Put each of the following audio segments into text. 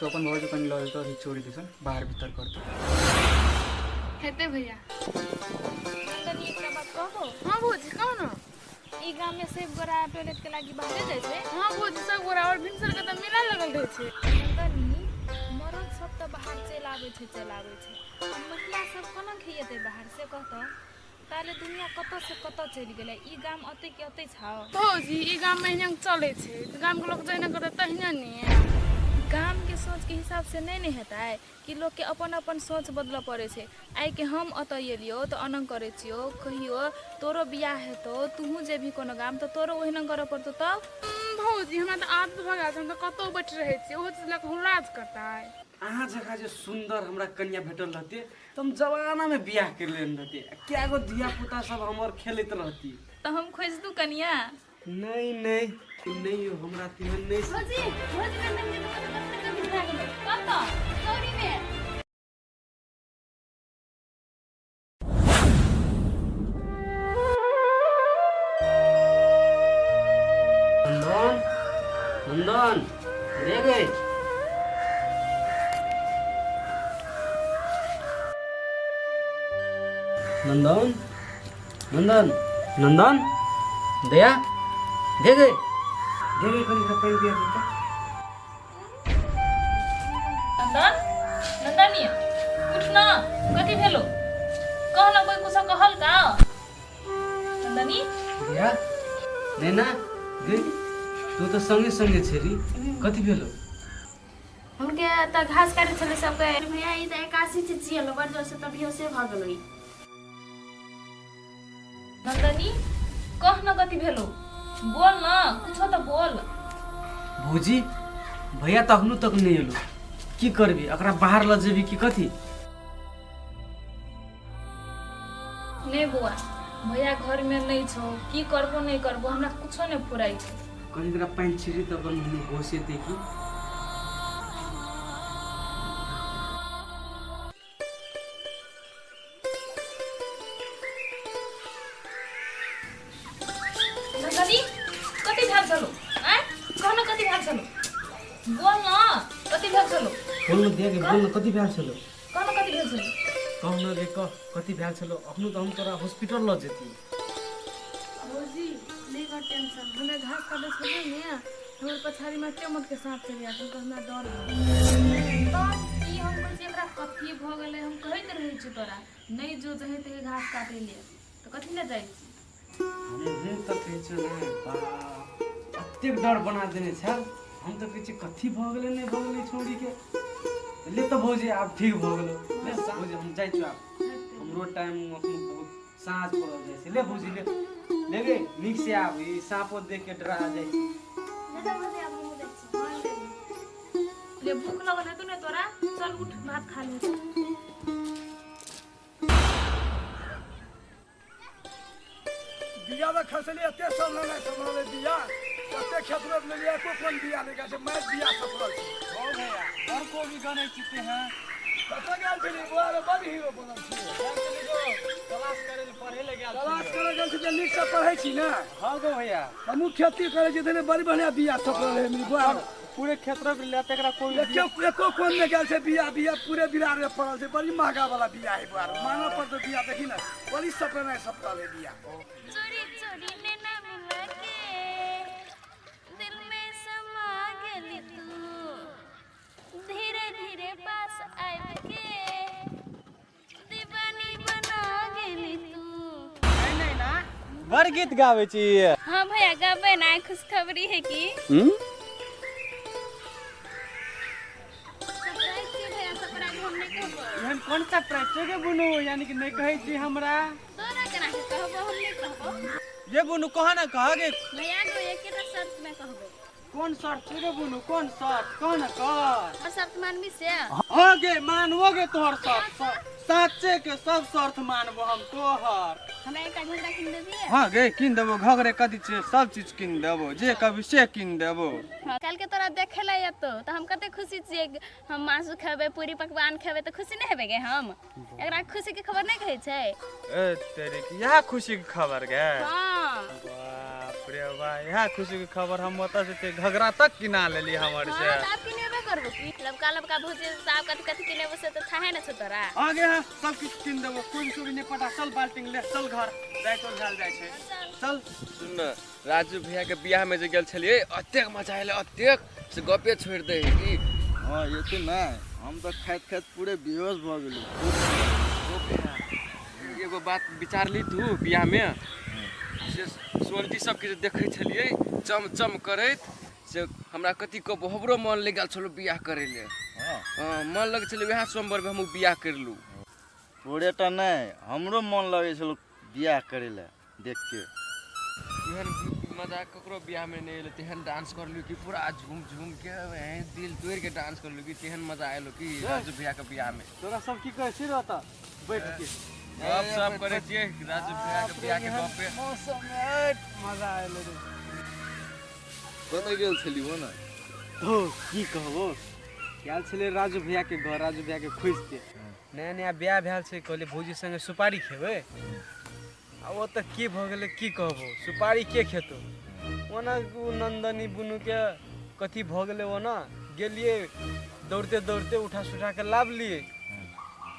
तो अपन भौजी कनि लऽ जेतौ अथी चोरी दिसन बाहर भीतर करतौ। हेतै भैया। नंदनी, एकटा बात कहबो? हाँ भौजी, कहू न। ई गाम में सब गोरा टॉयलेट के लागी बाहरे जाइ छै। हाँ भौजी, सब गोरा और भिनसर के तऽ मेला लगल रहै छै। नंदनी, मरद सब तऽ बाहर चलि आबै छै, चलि आबै छै, आ महिला सब कोना खिएतै बाहर से कहतऽ? ताले दुनिया कतऽ से कतऽ चलि गेलै, ई गाम अतै के अतै छौ। भौजी, ई गाम में एहिना चलै छै, गाम के लोक जहिना करतै तहिना ने। गाम के सोच के हिसाब से नहि ने हेतै कि लोकके अपन अपन सोच बदलऽ पड़ै छै। आइके हम ओतऽ एलियौ तऽ अनंग करै छियौ, कहियो तोरो बियाह हेतौ, तूहूँ जेबही कोनो गाम तऽ तोरो ओहिना करऽ पड़तौ तब। भौजी, हमरा तऽ आदत भऽ गेल छै, हम तऽ कतहु बैठ रहै छियै, ओहो चीज लऽ कऽ हुल्लाज करतै। अहाँ जकाँ जे सुन्दर हमरा कनिया भेटल रहते तऽ हम जमानामे बियाह करि लेने रहती आ कए गो धिया पुता सब हमर खेलैत रहती। तऽ हम खोजि दू कनिया? नहि नहि नहि यौ, हमरा तेहन नहि। भौजी, भौजी, नंदन के तऽ कतऽ कतऽ भए गेलै? कतऽ? चौरीमे। नंदन, नंदन रे गई। नंदन, नंदन, नंदन, दया दे गई, दे गई, कनी पानि पिया दे। नंदन, नंदनी, उठ न, कथी भेलो? कह न, कोई कुछ कहल का? नंदनी। दया, नैना गे, तू तऽ संगे संगे छेली, कथी भेलो? हुनके तऽ घास काटै छलै सबके। भैया, ई तऽ एकासी चिचियेलो बड़ जोर से तऽ बेहोशे भऽ गेलो ई। नंदनी, कह न, कथी भेलो? बोल न, कुछो तऽ बोल। भौजी, भैया तऽ अखनो तक नहि एलो, की करबी? एकरा बाहर लऽ जेबी की कथी? नहि बौआ, भैया घर में नहीं छौ, की करबो नहीं करबो हमरा कुछो नहीं फुराइ छै। कनि एकरा पानि छिड़ी तऽ अपन मुँह होश एतै की। नंदनी, कथी भेल छलो? आँय, कह न, कथी भेल छलो? बोल न, कथी भेल छलो? बोल न दिया के, बोल न, कथी भेल छलो? कह न, कथी भेल छलो? कह न गे, कह कथी भेल छलो? अखनो तऽ हम तोरा हॉस्पिटल लऽ जेती। भौजी, नहि कर टेंशन, हमे घास काटै छलियै ने, हमर पछाड़ी में एते मोट के साँप चलि आयल, हुनकर हमरा डर भऽ गेल। तब की हम कहै छी, एकरा कथी भऽ गेलै? हम कहैत रहै छी तोरा, नहि जो जहे तहे घास काटै ले, तऽ कथी ले जाइ छी? हमहूँ तऽ कहै छियौ ने, बाप, एतेक डर बना देने छल। हम तऽ कहै छियै कथी भऽ गेलै, नहि भऽ गेलै छौड़ीके। ले तऽ भौजी, आब ठीक भऽ गेलौ। ले भौजी, हम जाइ छियौ आब, हमरो टाइम अखन बहुत साँझ पड़ल जाइ छै। ले भौजी, ले ले गे, नीक से आब, ई साँपो देख के डरा जाइ छै। ले, भूख लगल हेतौ ने तोरा? चल उठ, भात खा ले। बिया में खसली एते सब लेने सम्हरले बिया, कते खेत रोपि लेलियै, एको कोन बिया नहि गाछ मारि बिया सफरल छै। हो भैया, बड़ कोबी गनै छी हैं। कतऽ गेल छली बौआ रे? बड़ हीरो बनल छी। क्लास करे ले, पढ़े ले गेल। क्लास करे गेल छी जे नीकसँ पढ़ै छी ने? हाँ गो भैया। हमहूँ खेती करै छी तऽ बड़ी बढ़िआँ बिया सफरल है मेरी बौआ रे। पूरे खेत रोपि ले, तेकरा कोबी एको एको कोन नहि गेल छै बिया, बिया पूरे बिरार में पड़ल छै। बड़ी महगा वाला बिया है बौआ रे, मानऽ पड़तौ। बिया देखी ने, बड़ी सपना सपटल है बिया। चोरी चोरी नैना मिला के दिल में समा गेली तू, धीरे धीरे पास आबि के दीवानी बना गेली तू। बड़ गीत गाबै छी। हाँ भैया, गबे ना, खुशखबरी है की। सरप्राइज छै भैया, सरप्राइज हम नहीं कहबो। एहन कोन सरप्राइज छै गे बुनू, यानी कि नहि कहै छी हमरा? तोरा केना के कहबो, हम नहीं कहबो। ये बुनू, कह ना, कह गे। भैया गो, एकेटा शर्त में कहबो। कोन शर्त छै गे बुनू, कोन शर्त? कह ना, कह। और शर्त मानबी से? हाँ गे, मानबो गे तोहर शर्त, साचे के सब शर्त मानबो हम तोहर। हमरा एकटा घघरा किन देबी? हाँ गे, किन देबो घघरे, कथी छै, सब चीज किन देबो, जे कभी से किन देबो। हाँ, कल के तोरा देखे ला एतो तऽ हम कते खुशी छियै। हम मासु खेबै, पूरी पकवान खेबै तऽ खुशी नहि हेबै गे हम? एकरा खुशी के खबर नहि कहै छै। ए तेरे की यह खुशी के खबर गे? हाँ। बाप रे बा, यह खुशी के खबर! हम ओतऽ से ते घघरा तक किना लेली हमर से। हाँ, तऽ आब किनेबे करबो की लबका लबका भौजी साहब कथी कथी किनेबो से तऽ थाहे ने छौ तोरा। आगे हाँ सब किछु कीन देबो, कोन चोरी नहि पटा। चल बाल्टीन ले चल घर राति झाल जाइ छै चल। सुन न, राजू भैया के बियाह में जे गेल छलियै अतेक मजा एलै, अतेक से गपे छोड़ि दै है की। हँ एते नहि, हम तऽ खाइत खाइत पूरे बेहोश भऽ गेलहुँ। ओ भैया एगो बात विचारली तू बियाह में से सोल्टी सबके जे देखै छलियै चम चम करैत, से हमरा कथी कहबो हमरो मन लागि गेल छलो बियाह करै ले। हँ मन लगै छलै वएह सोमवार में हमहूँ बियाह करलू। तोरे टा नहि, हमरो मन लगै छलो बियाह करै लए देख के। एहन मजा ककरो बियाह में नहि एलै, तेहन डांस करलू कि पूरा झूम झूम के दिल तोड़ि के डांस करलू कि तेहन मजा आयल कि राजू भैया के बियाह में। तोरा सब की कहै छी रहता बैठ के गप सब करै छियै राजू भैया के बियाह के गप पे। मौसम में मजा आयल रे। कतऽ गेल छली हो ने? तो की कहबो, गेल छलै राजू भैया के घर, राजू भैया के खोजि के। नया नया बियाह भेल छै, कहलियै भौजी संगे सुपारी खेबै। आ ओ तऽ की भऽ गेलै की कहबो, सुपारी के खेतौ? ओना ओ नंदनी बुनू के कथी भऽ गेलै, ओना गेलियै दौड़ते दौड़ते उठा सुठा के लाबलियै।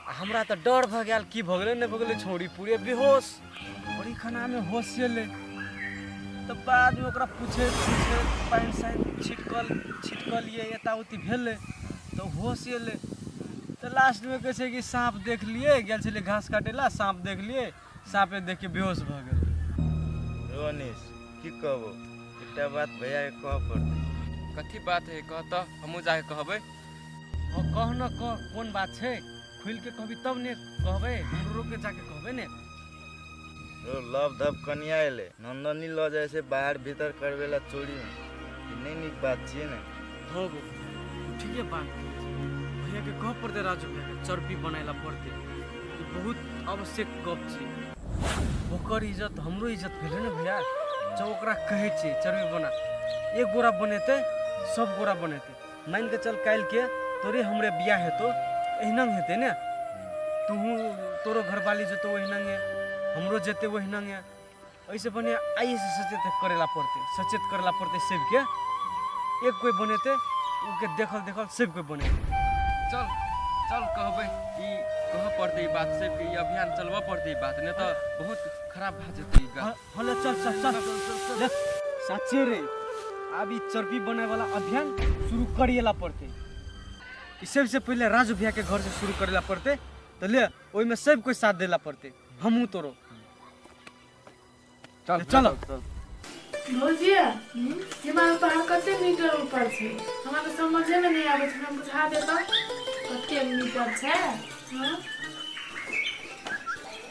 आ हमरा तऽ डर भऽ गेल की भऽ गेलै नहि भऽ गेलै, छौड़ी पूरे बेहोश, बड़ी खानामे होश एलै तऽ बादमे ओकरा पूछैत पूछैत पानि सानि छिटकल छिटकलियै, एता उती भेलै तऽ होश एलै। तऽ लास्टमे कहै छै कि साँप देखलियै, गेल छलियै घास काटै लए, साँप देखलियै, साँपे देख के बेहोश भऽ गेल। रौ अनीश की कहबो, एकटा बात भैयाके कहऽ पड़तै। कथी बात है कह तऽ, हमहूँ जाके कहबै। हँ कह न, कह कोन बात छै, खुलि के कहबी तब ने कहबै, हमरो के जाके कहबै ने। रौ लव धप कनिया एलै, नंदनी लऽ जाइ छै बाहर भीतर करबै लए चोरीमे, ई नहि नीक बात छियै ने। हँ गो ठीके बात कहै छै, भैयाके कहऽ पड़तै, राजू भैयाके चरपी बनाय लए पड़तै, ई बहुत आवश्यक गप छै। ओकर इज्जत हमरो इज्जत भेलै ने भैया। जब ओकरा कहै छियै चरबी बना, एक गोरा बनेतै सब गोरा बनेतै। मानि के चल काल्हिके तोरे हमरे बियाह हेतौ, एहिना हेतै ने, तूहू तोरो घरवाली जेतौ ओहिनांगे, हमरो जेतै ओहिनांगे। एहिसँ बढ़िआँ आइएसँ सचेत करै लए पड़तै, सचेत करै लए पड़तै सबके। एक कोइ बनेतै ओके देखल देखल सब कोइ बनेतै। चल चल कहबै, ई कहऽ पड़तै ई बात सबके, ई अभियान चलबऽ पड़तै ई बात, नहि तऽ बहुत खराब भए जेतै ई बात। हँ ले चल चल चल ले। साचे रे आब ई चरपी बनाए वाला अभियान शुरू करिए ला पड़तै। ई सबसे पहिले राजू भैया के घर से शुरू करे ला पड़तै। तऽ ले ओहिमे सब कोइ साथ देला पड़तै, हमहूँ तोरो। चल चल। भौजी हिमालय पहाड़ कते मीटर ऊपर छै? हमरा तऽ समझे में नहीं आबै छै, हमरा बुझा दे तऽ कते मीटर छै। हँ?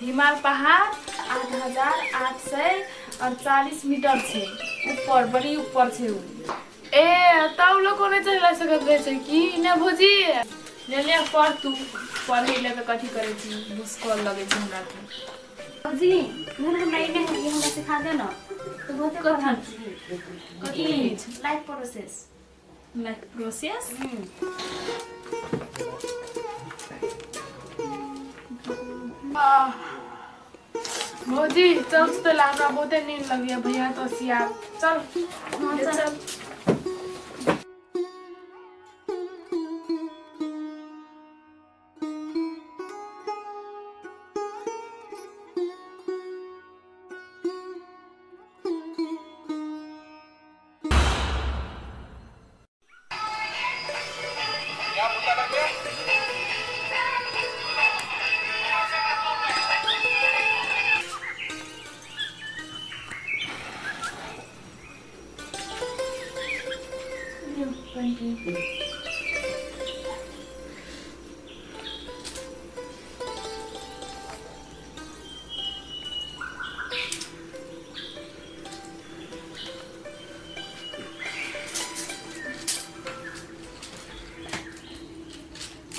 हिमालय पहाड़ 8848 मीटर छै ऊपर, बड़ी ऊपर छै उ। ए तब लोग नहि चढ़ सकैत रहै छै की ने भौजी? ले ले पढ़, तू पढ़ै ले तऽ कथी करै छी, भुसकौल लगै छै हमरा तऽ। भौजी जहन हमरा ई नहि होइए, हमरा सिखा दे न, तू बहुते पढ़ल छी। कथी? Life process. Life process. भौजी चल सुतै ला, हमरा बहुते नींद लगैया, भैया तो सिया चल। हाँ, ले चल। चल।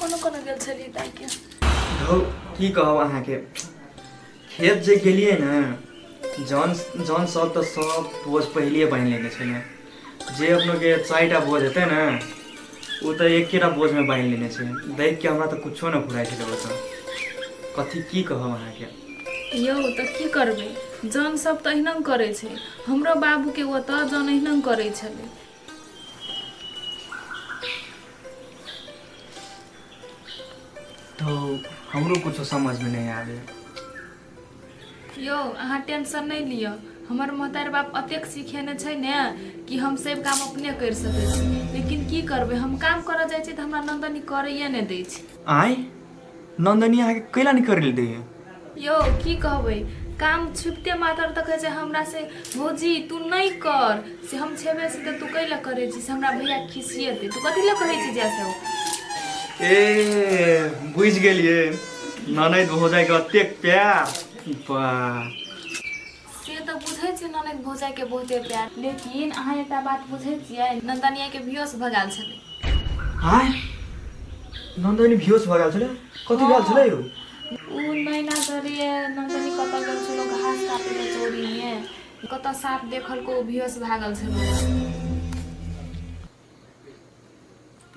कोनो कोनो गेल छलियै ताइके। धौ की कहब अहाँके, खेत जे गेलियै ने, जन जन सब तऽ सब बोझ पहिलिए बान्हि लेने छलै। जे अपनोके 4टा बोझ हेतै ने, ओ तऽ एकेटा बोझमे बान्हि लेने छै। देखिके हमरा तऽ कुछो नहि फुराइ छलै ओतऽ, कथी की कहब अहाँके। यौ तऽ की करबै, जन सब तऽ अहिना करै छै। हमरो बाबूके ओतऽ जन अहिना करै छलै। तो हमरो कुछो समझमे नहि आबै। यौ अहाँ टेंशन नहि लिअ, हमर महतारी बाप अतेक सिखेने छै ने कि हम सब काम अपने करि सकै छी। लेकिन की करबै, हम काम करऽ जाइ छी तऽ हमरा नन्दनी करैए नहि दै छै। आँय, नन्दनी अहाँके कैला नहि करै लए दैए? यौ की कहबै, काम छुपिते मातर तऽ कहै छै हमरा से भौजी तू नहि कर, से हम छेबे से तऽ तू कैला करै छी, से हमरा भैया खिसिएतै, तू कथी लए कहै छी जाय से। ए बुझि गेलियै, ननैद भौजाइके अतेक प्यार, वाह। से तऽ बुझै छियै ननैद भौजाइके बहुते प्यार, लेकिन अहाँ एकटा बात बुझै छियै, नन्दनियाके बेहोश भऽ गेल छलै। आँय, नन्दनी बेहोश भऽ गेल छलै? कथी भेल छलै यौ? उ नैना धरिए नन्दनी कतऽ गेल छलौ घास काटै लए चौरीमे, कतऽ साँप देखलको ओ बेहोश भए गेल छलै।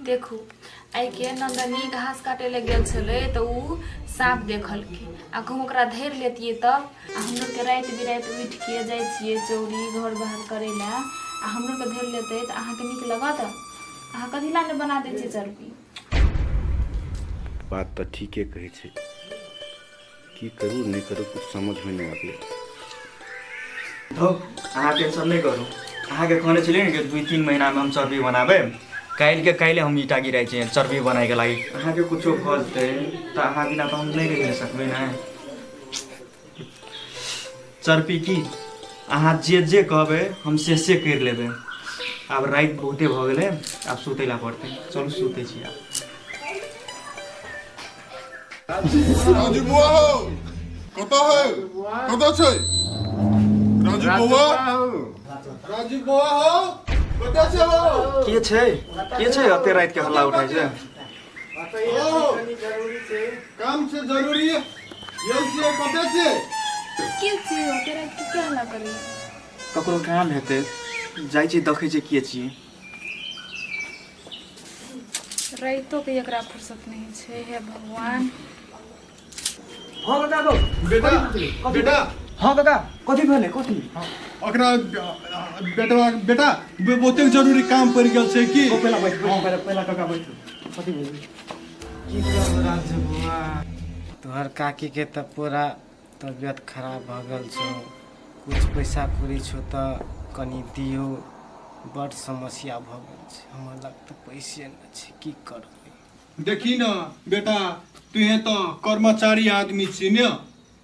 देखू आइके नन्दनी घास काटै लए गेल छलै तऽ उ साँप देखलकै, आ कहूँ ओकरा धरि लेतियै तब। आ हमरो के राति बिराति उठिके जाइ छियै चौरी घर बाहर करै लए, आ हमरो के धरि लेतै तऽ अहाँके नीक लगत? अहाँ कथी लए नहि बना दै छियै चरपी? बात तऽ ठीके कहै छै, की करू नहि करू कुछ समझमे नहि आबैए। धौ, अहाँ टेंशन नहि करू, अहाँके कहने छलियै ने कि 2-3 महीनामे हम चरबी बनाबै, काल्हिके काल्हि हम ईंटा गिराइ छियै चरबी बनाइके लागि। अहाँके कुछो भऽ जेतै तऽ अहाँ बिना तऽ हम नहि रहि सकबै ने। चरपी की अहाँ जे जे कहबै हम से से करि लेबै। आब राति बहुते भऽ गेलै, आब सुतै लए पड़तै, चलू सुतै छी आब। राजू बुआ हो, कतऽ है, कतऽ छै राजू बौआ? राजू बौआ हो, कतऽ छै हो? के छै, के छै एते राति के हल्ला उठाइ छै? काम छै जरूरी, यौ छियै, कतऽ छियै? के छियै ओते राति के, के हल्ला करैया? ककरो काम हेतै, जाइ छी देखै छी के छियै। राइतो के एकरा फुर्सत नहीं छै, हे भगवान। हाँ काका गो। बेटा, बेटा। हाँ काका, कथी भेलै कथी? ओकरा बेटवा, बेटा बहुते जरूरी काम पड़ि गेल छै की। पहिला बैठ, पहिला काका बैठ, कथी भेलै? की कहब राजू बुआ, तोहर काकी के तऽ पूरा तबियत खराब भऽ गेल छौ, कुछ पैसा कौड़ी छौ तऽ कनि दियौ, बड समस्या भऽ गेल छै, हमर लग तऽ पैसे नहि छै, की करबै। देखी न बेटा, तुहे तऽ कर्मचारी आदमी छी ने,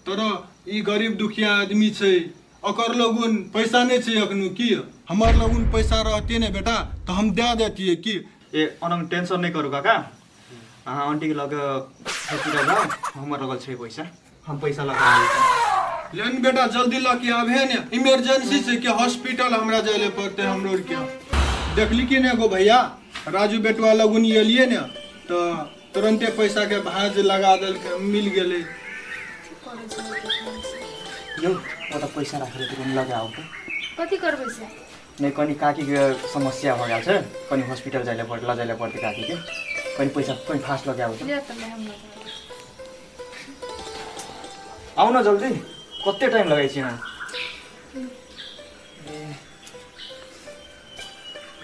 तर ई गरीब दुखिया आदमी छै, ओकर लगुन पैसा नहि छै अखनु, की हमर लगुन पैसा रहतियै ने बेटा तऽ हम दए देतियै की। ए अनंग टेंशन नहि करू काका, अहाँ आंटीके लऽ कऽ हॉस्पिटल जाउ, हमर लगल छै पैसा, हम पैसा लऽ कऽ आबै छी। लेन बेटा जल्दी लऽ के आबे ने, इमरजेंसी छै कि हॉस्पिटल हमरा जाय ले पड़तै। हमरो के देखली कि ने एगो भैया राजू बेटवा लगुन एलियै ने तऽ तुरन्ते पैसा के भाँज लगा देलकै, मिल गेलै। यौ ओतऽ पैसा राखल हेतै, कनि लऽ के आउ तऽ। कथी करबै से? नहि कनि काकीके समस्या भऽ गेल छै, कनि हॉस्पिटल जाय लए पड़तै, लऽ जाय लए पड़तै काकीके, कनि पैसा कनि फास्ट लऽ के आउ तऽ। लिअ तऽ हम लऽ जायब। आउ न जल्दी, कते टाइम लगै छी अहाँ?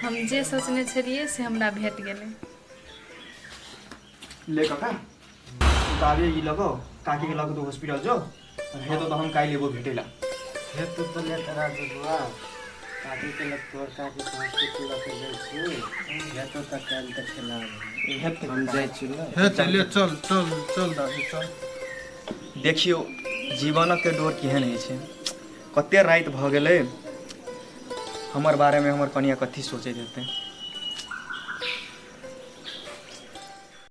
हम जे सोचने छलियै से हमरा भेट गेलै। ले काका ताबे ई लगो, काकी के लऽ के तू हॉस्पिटल जो, हेतौ तऽ हम काल्हि एबो भेटै ला। हेतौ तऽ ले तऽ राजू बुआ, काकी के लग तोहर काकी के हॉस्पिटल लऽ के जाइ छी, हेतौ तऽ काल्हि देखे ला आबही। हेतै हम जाइ छी ने। हेतै, ले चल चल चल दादी चल। देखियौ जीवनक डोर केहन होइ छै, कते राति भऽ गेलै, हमर बारेमे हमर कनिया कथी सोचैत हेतै।